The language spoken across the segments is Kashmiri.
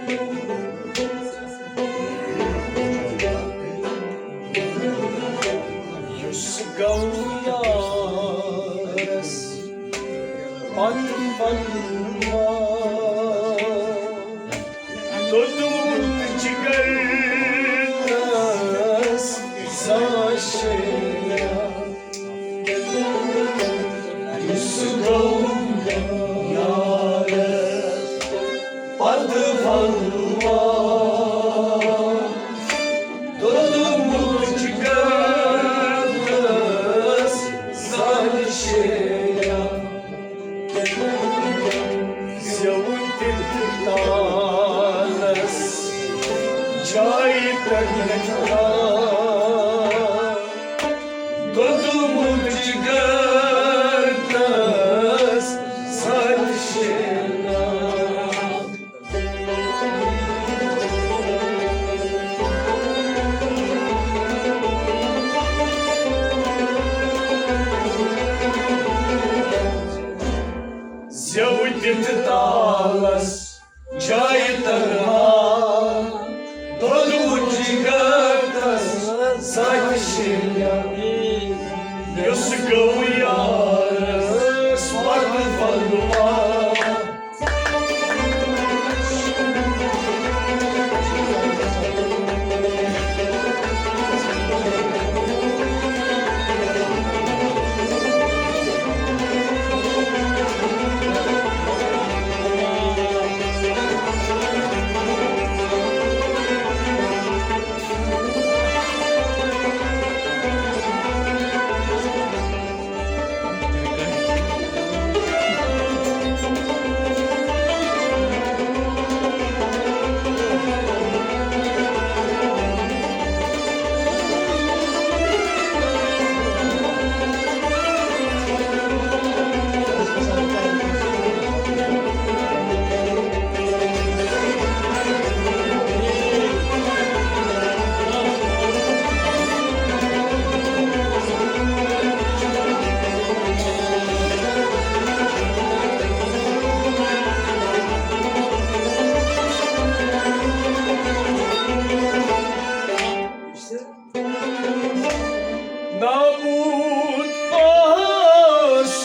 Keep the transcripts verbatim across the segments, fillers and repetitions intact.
یُس گوٚو یارس پتہٕ پنوا، دوٚدمُت جگر تس زاشیا۔ یُس گوٚو یارس پتہٕ ولوا، دوٚدمُت جگر تس زاشیا۔ زیوٗٹھ تالس جایہِ تگنکا، دوٚدمُت جگر تس زاشیا۔ زیوٗٹھ تالس جایہِ تگنکا، دوٚدمُت جگر تس زاشیا۔ یُس گوٚو یارس پتہٕ ولوا۔ نابود اوسُس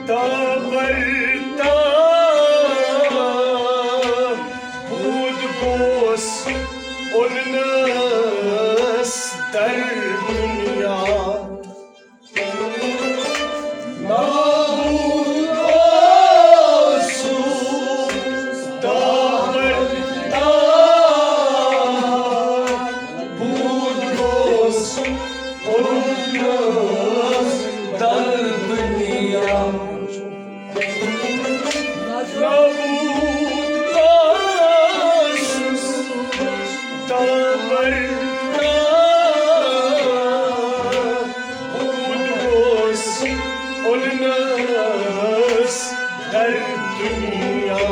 تابر تاب، بود گوس اوننس در دنیا۔ نابود اوسُس تابر تاب، بود گوس اوننس در دنیا۔ نابود اوسُس تابر تاب، بود گوس اوننس در دنیا۔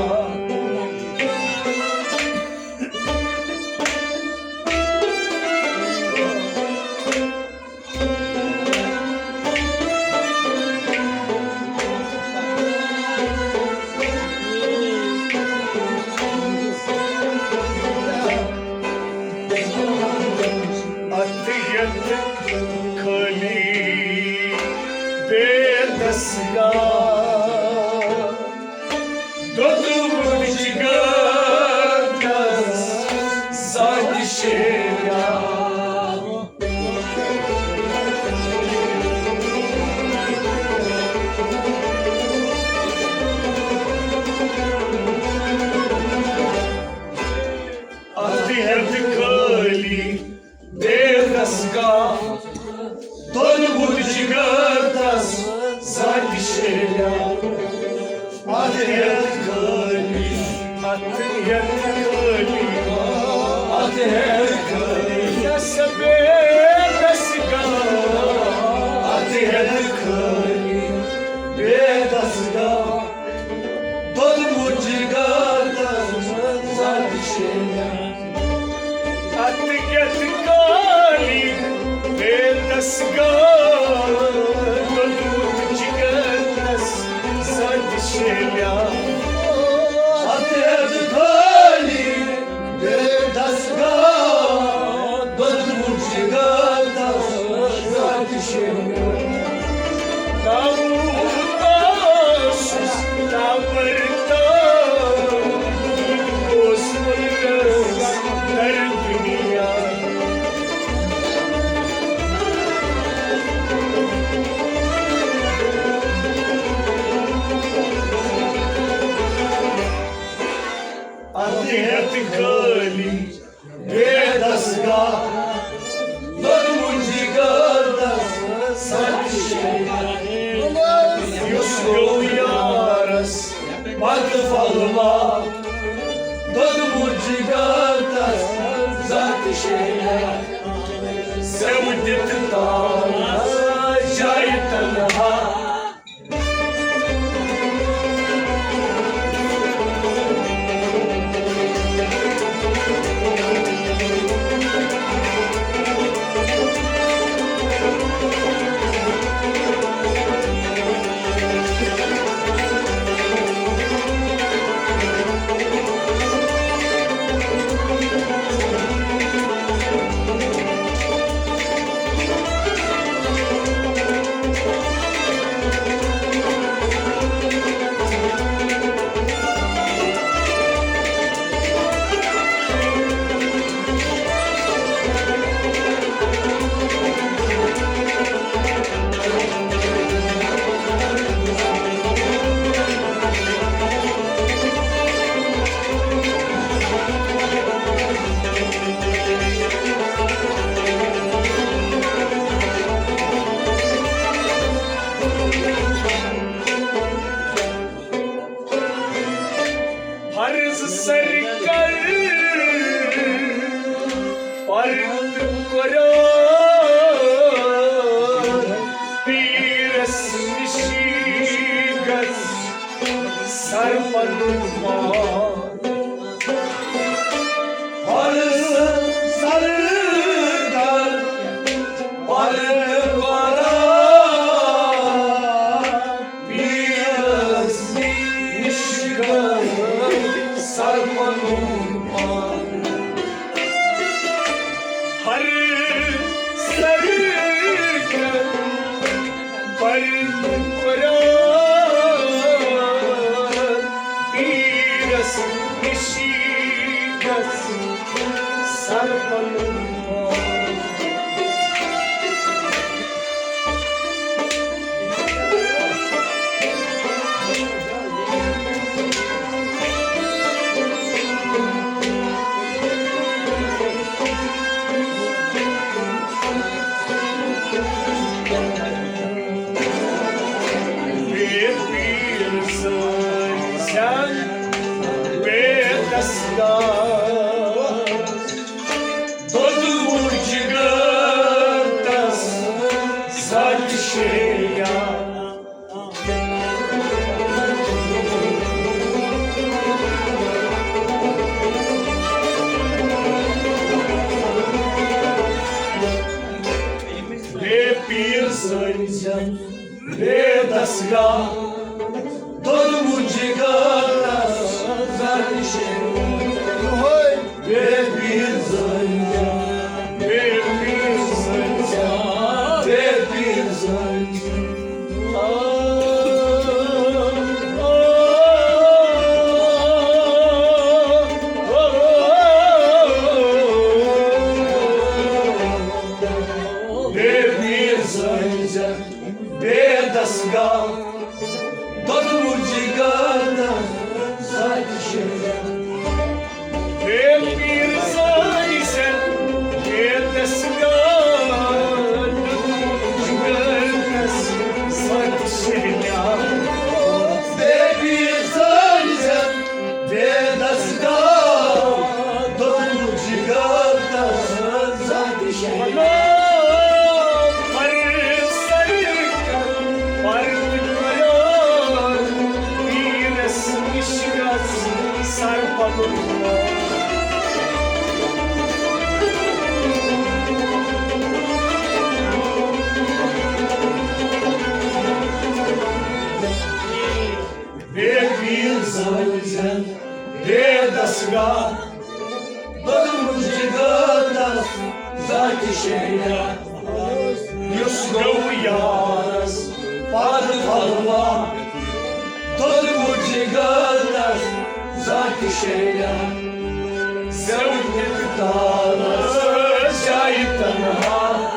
اتھ یتھ خٲلی بے دستگاہ، دوٚدمُت جگر تس زاتہِ شیریا۔ اتھ ہیتھ خٲلی بے دستگاہ، دوٚدمُت جگر تس زاتہِ شیریا۔ اتھ ہیتھ خٲلی، اتھ ہیتھ خٲلی، اتھ ہیتھ خٲلی، یس بے دستگاہ۔ اتھ ہیتھ خٲلی بے دستگاہ، دوٚدمُت جگر تس زاتہِ شیریا۔ اتھ یتھ خٲلی بے دستگاہ، دوٚدمُت جگر تس زاتہِ شیریا۔ اتھ یتھ خٲلی ہیٚتھ کٲلی بے دستگاہ، دوٚدمُت جگر تس سچ شیریا۔ یُس گوٚو یارس پتہٕ پھلوا، دوٚدمُت جگر تس ذات شیریا۔ سیو دِتھ تارس جایہِ تنہا۔ فرض سر کر پرد قرآن، پیرس نِش گژھ سر پنُن پان۔ فرض سر کر پرد قرآن، پیرس نِش گژھ سر پنُن پان۔ ہر سر کر پرد قرآن، پیرس نِش گژھ سر پنُن پان۔ بے پیر سٲنۍ زٮ۪ن بے دستگاہ، دوٚدمُت جگر تس سچ شیریا۔ بے پیر سٲنۍ زٮ۪ن بے دستگاہ، دوٚدمُت جگر تس ذات شیریا۔ بے پیر سٲنۍ زٮ۪ن، بے پیر سٲنۍ زٮ۪ن، بے پیر سٲنۍ زٮ۪ن۔ بے پیر سٲنۍ زٮ۪ن، بے دستگاہ، دوٚدمُت جگر تس ذات شیریا۔ بے پیر سٲنۍ زٮ۪ن، بے دستگاہ، دوٚدمُت جگر تس ذات شیریا۔ بے پیر سٲنۍ زٮ۪ن، بے دستگاہ، دوٚدمُت جگر تس ذات شیریا۔ بے پیر سٲنۍ زٮ۪ن، بے دستگاہ، دوٚدمُت جگر تس ذات شیریا۔ یُس گوٚو یارس پتہٕ پھلوا، دوٚدمُت جگر تس ذات شیریا۔ زٮ۪و دِتھ تارس جایہِ تنہا۔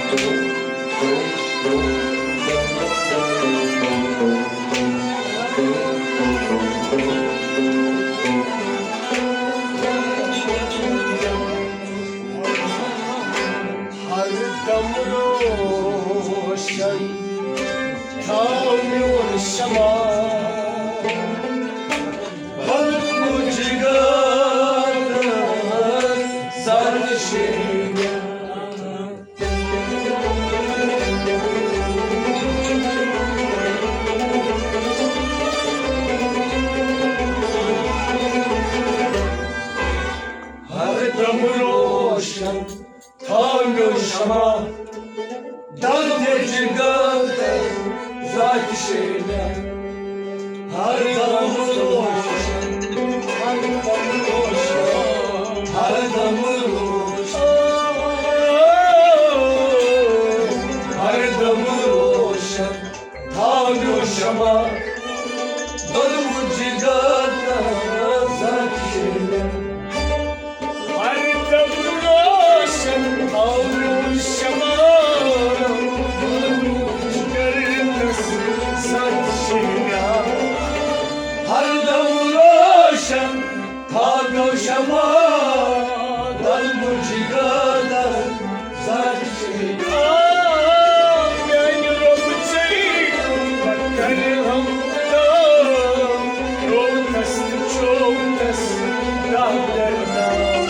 ہر دم روشن تھاو میون شمع، بلبل جگر سر شیریا۔ ہر دم روشن تھاو میون شمع، دل دے جگر ذات شیریا۔ ہر دم روشن، ہر دم روشن، ہر دم روشن، ہر دم روشن تھاو میون شمع، دل دے جگر ذات شیریا۔ ہر دم روشن تھاو میون شمع، بلبل جگر سر شیریا۔ ہر دم روشن تھاو میون شمع، بلبل جگر سر شیریا۔ میانہِ رۄبہٕ ژےٚ بہٕ کرٕ ہم دام، روتس تہٕ چوتس دہدر نام۔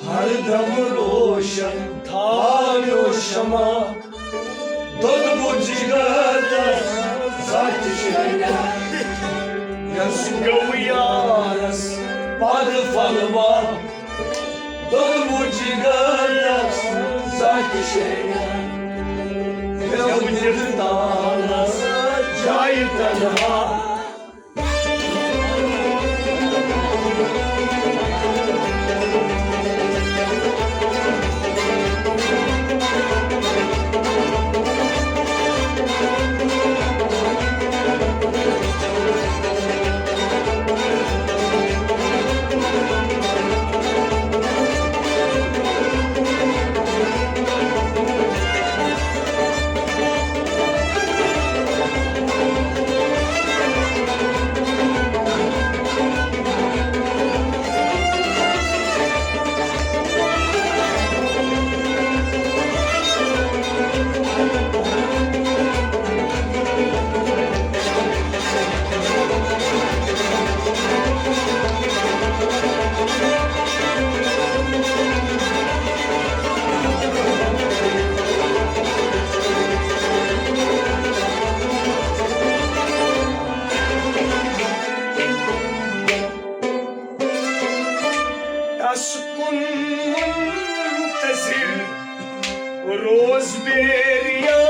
ہر دم روشن تھاو میون شمع، دۄدٕ بوٚد جگر تس زچھ شیریا۔ یس گوٚو یارس پد پھلوا، دۄدٕ بوٚد جگر تس زچھ شیریا۔ مےٚ دِتھ تالس جایہِ تنہا۔ تس کُن منتظر روز بیریا،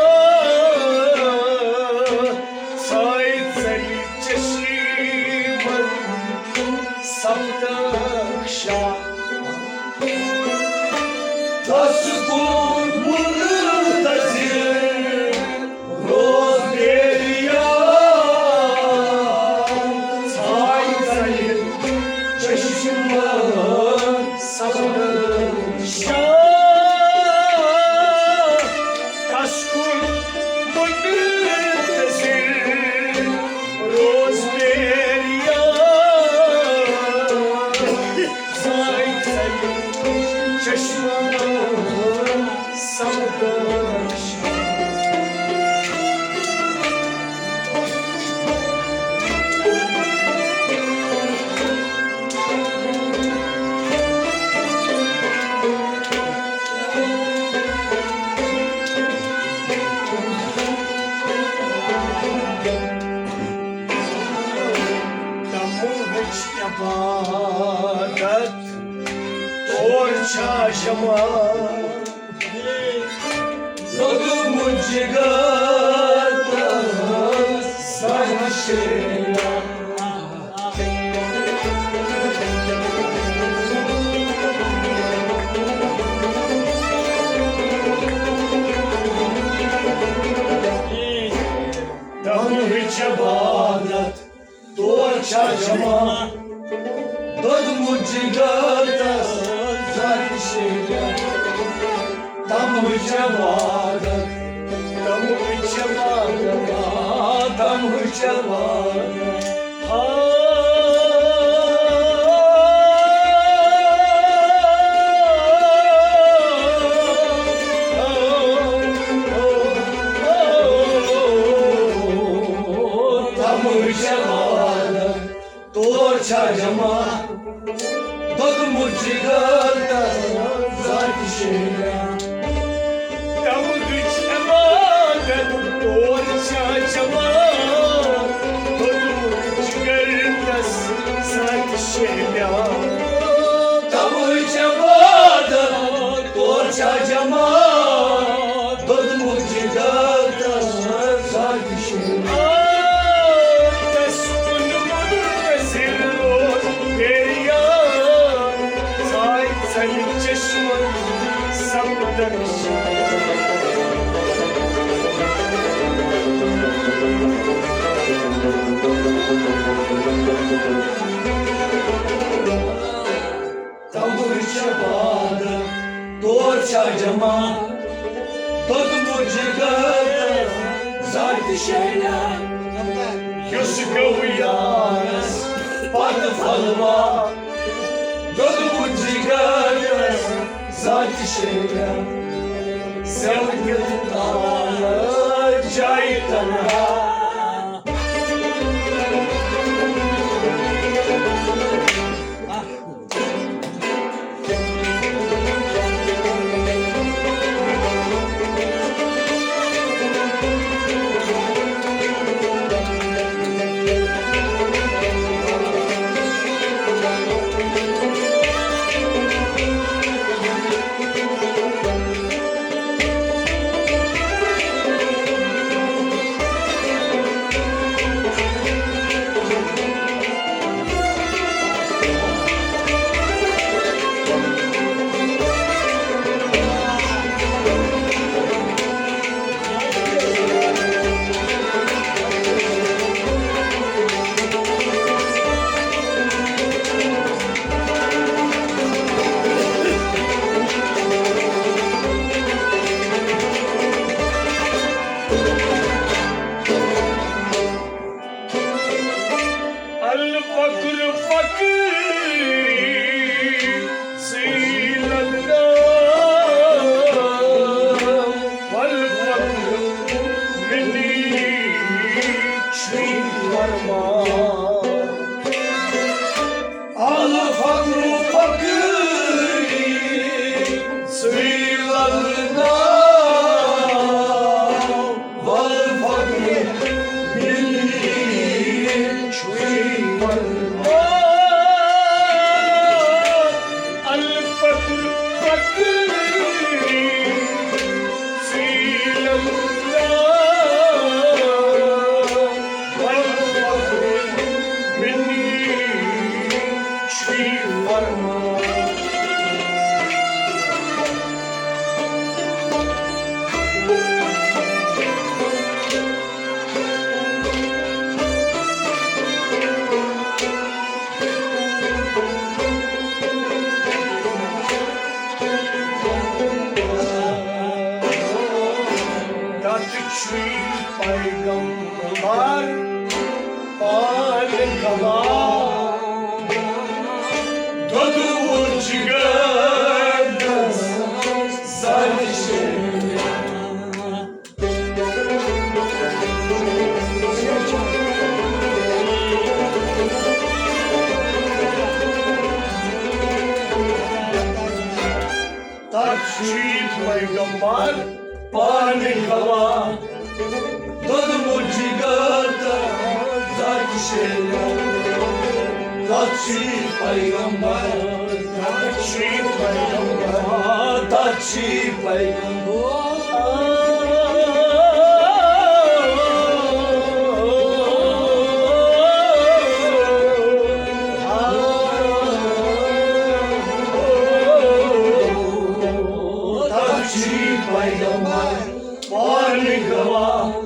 ساے ژلہِ چشمن سپدکھ شاہ۔ تس کُن منتظر روز بیریا، ساے ژلہِ چشمن سپدکھ شاہ۔ تس کُن منتظر روز بیریا، ساے ژلہِ چشمن سپدکھ شاہ۔ تمو ہیٚچھ عبادت، تور چھا شمع۔ دۄدٕ بوٚد جگر تس زچھ شیریا۔ تمہچ عبادت، تور چھا جمع دوٚدمُت جگر تس ذاتِ شیریا۔ تمہٕچ عبادت، تمہٕچ عبادت، آ، تمہٕچ عبادت۔ آ، تمہٕچ عبادت، تور چھا جمع دوٚدمُت جگر تس ذاتِ شیریا۔ تمہٕچ عبادت، تور چھا جمع دوٚدمُت جگر تس ذاتِ شیریا۔ تمہٕچ عبادت، تور چھا جمع دوٚدمُت جگر تس ذاتِ شیریا۔ تسُنٛد منتظر روز پیریان، ژاے ژمہِ چشمن سپدن۔ تمہٕچ عبادت، تور چھا جمع دوٚدمُت جگر ذاتِ شیریا۔ یُس گوٚو یارس پتہٕ پھلوا دوٚدمُت جگر ذاتِ شیریا۔ زٮ۪و دِل تار جایہِ تنہا۔ الفقر فقری ذیل النام، والفقر منی چھُے فرمان۔ الفقر فقری ذیل النام، والفقر منی چھُے فرمان۔ الفقر فقری ذیل النام، والفقر منی چھُے فرمان۔ تتھ چھُے پیغمبر پانہٕ گواہ۔ دوٚدمُت جگر تس ذاتِ شیریا۔ تتھ چھُے پیغمبر پانہٕ گواہ۔ دوٚدمُت جگر تس ذاتِ شیریا۔ تتھ چھُے پیغمبر، تتھ چھُے پیغمبر، تتھ چھُے پیغمبر۔ تتھ چھُے پیغمبر پانہٕ گواہ۔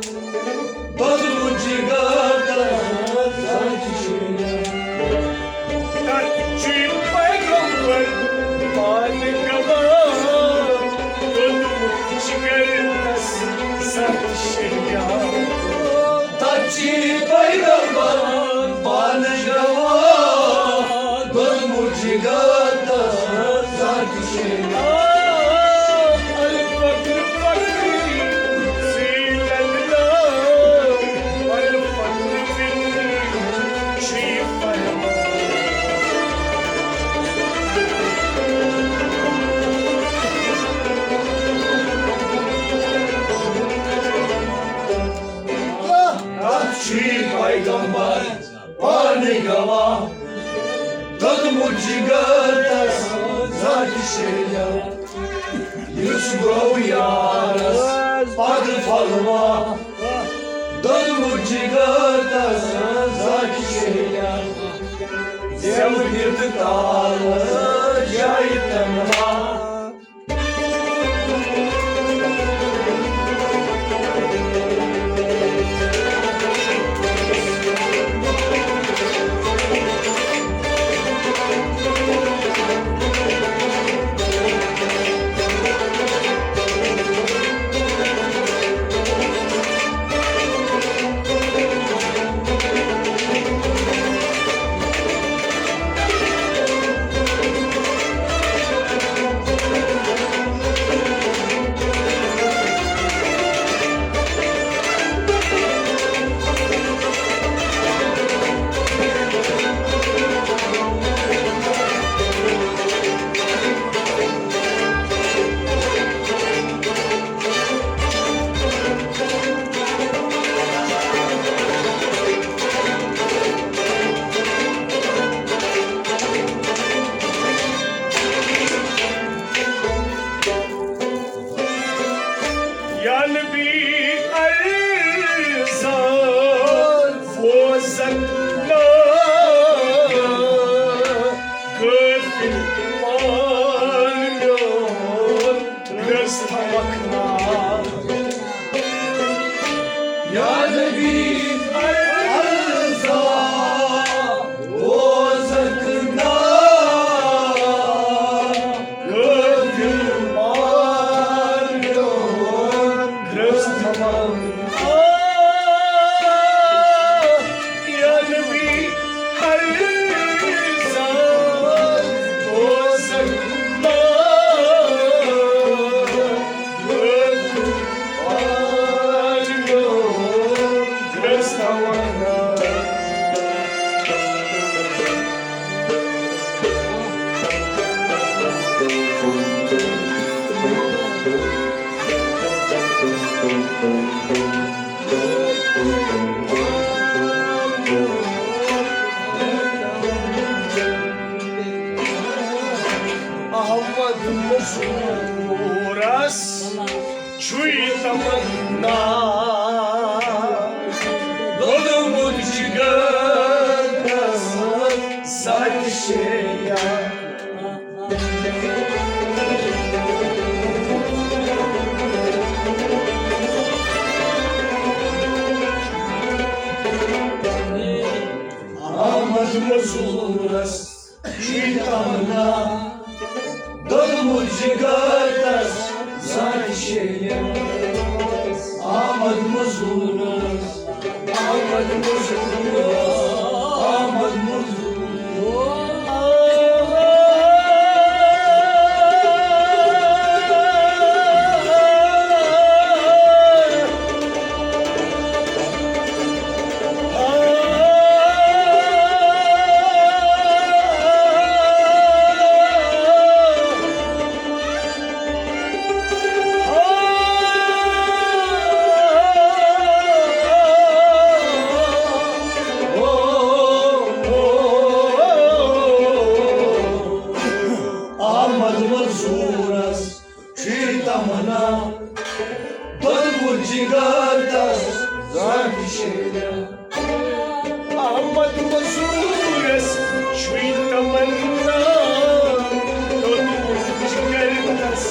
دوٚدمُت جگر پیغمبر پانے گواہ، دوٚدمُت جگر تس ذاتِ شریعت۔ یُس گوٚو یارس پد پھلوا، دوٚدمُت جگر تس ذاتِ شریعت۔ زٮ۪و دِتھ تالس جایہِ تنہا۔ یا نبی ارسال بوزن نا، کٲفِل پان میون درس تھاوکھ نا۔ یا نبی ارسال بوزن نا، احمد مزورس چھُے تمنا، دوٚدمُت جگر تس ذاتِ شریعت۔ احمد مزورس چھُے تمنا، دوٚدمُت جگر تس ذاتِ شریعت۔ احمد مزورس، احمد مزورس، احمد مزورس۔ احمد مزورس چھُے تمنا، دوٚدمُت جگر تس ذاتِ شریعت۔ احمد مزورس چھُے تمنا، دوٚدمُت جگر تس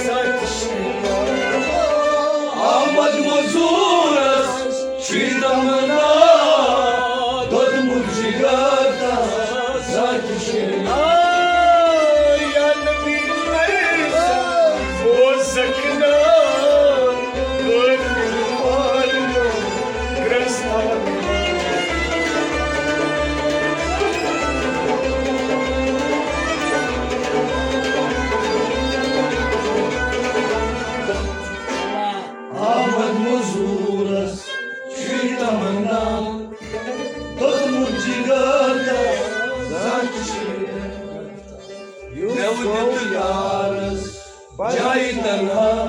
ذاتِ شریعت۔ احمد مزورس چھُے تمنا، دوٚدمُت جگر تس ذاتِ شریعت۔ آ، یا نبی ارسال بوزکھ نا، کٲفِل پان گرٛستھ احمد مزورس چھُے تمنا، دوٚدمُت جگر تس ذاتِ شریعت۔ یُس گوٚو یارس جایہِ تنہا،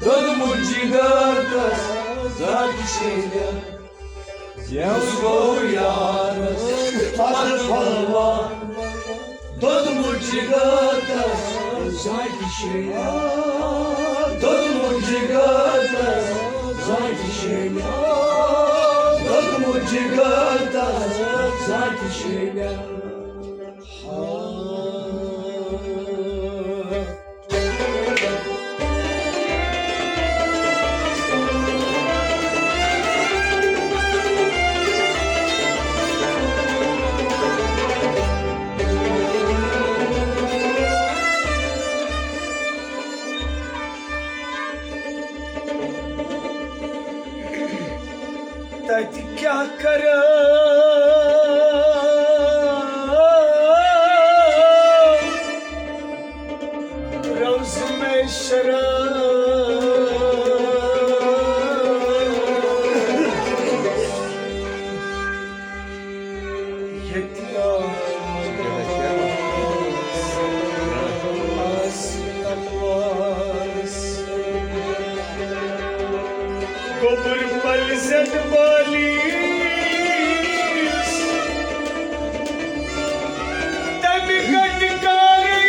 دوٚدمُت جگر تس ذاتِ شریعت۔ یَس گوٚو یارَس پَتہٕ پھۄلوان، دوٚدمُت جِگر تَس زانٛہہ تہِ شیٚیہِ۔ دوٚدمُت جِگر تَس زانٛہہ تہِ شیٚیہِ۔ دوٚدمُت جِگر تَس زانٛہہ تہِ شیٚیہِ۔ تَتہِ کیٛاہ کَرٕ روزٕ مےٚ شراب۔ ییٚتہِ آس تلوارس، گوٚبُر پلزن والیس، تمہِ گٹہِ کارٕے۔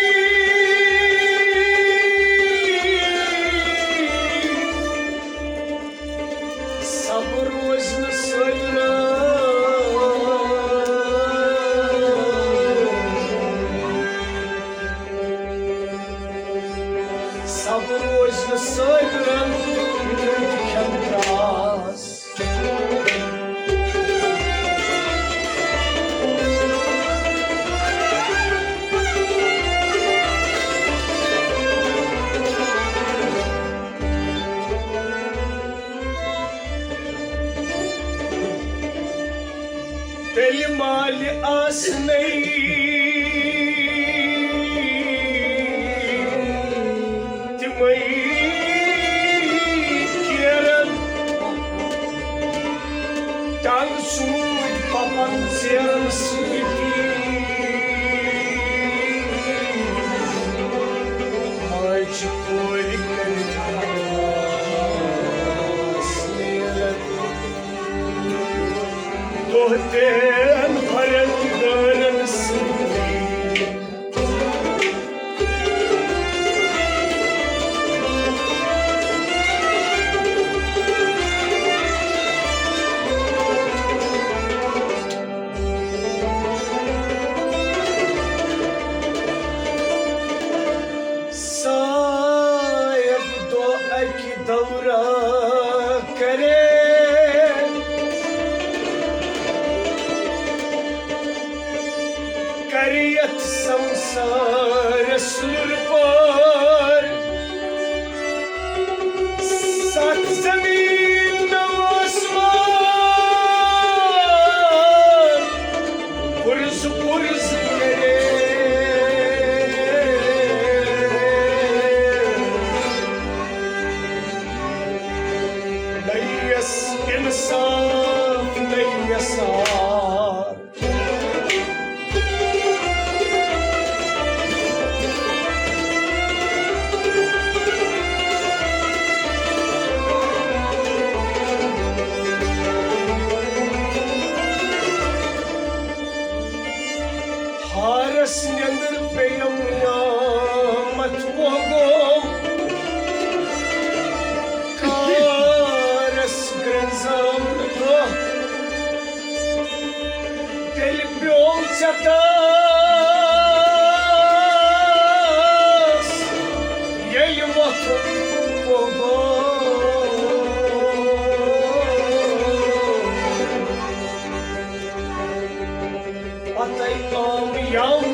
صبر روزِ نہٕ سٲلِم راز۔ صبر روزِ نہٕ سٲلِم راز۔ تیٚلہِ مالہِ آسنَے تِمَے کیرَن، ٹنٛگ سۭتۍ پَپَن ژیرَن سۭتی۔ ماجہِ کورِ کٔرِتھ دۄہ تین پھرن گارن سۭتۍ۔ صاحب دو اکہِ دورہ کرے، کرِ یتھ سمسارس لُر پٲر۔ ستھ زمین نو آسمان، پُرزٕ پُرزٕ کرے۔ نَیَس اِنصاف، نَیَس آر۔ ہارس نیندر پیٚیَم نیامت ووگوم۔ کارس گرنزاوُن دۄہ، تیٚلہِ پیوٚو ژےٚ تاس، ییٚلہِ وۄتھُن ووگوم۔ پتے آم یام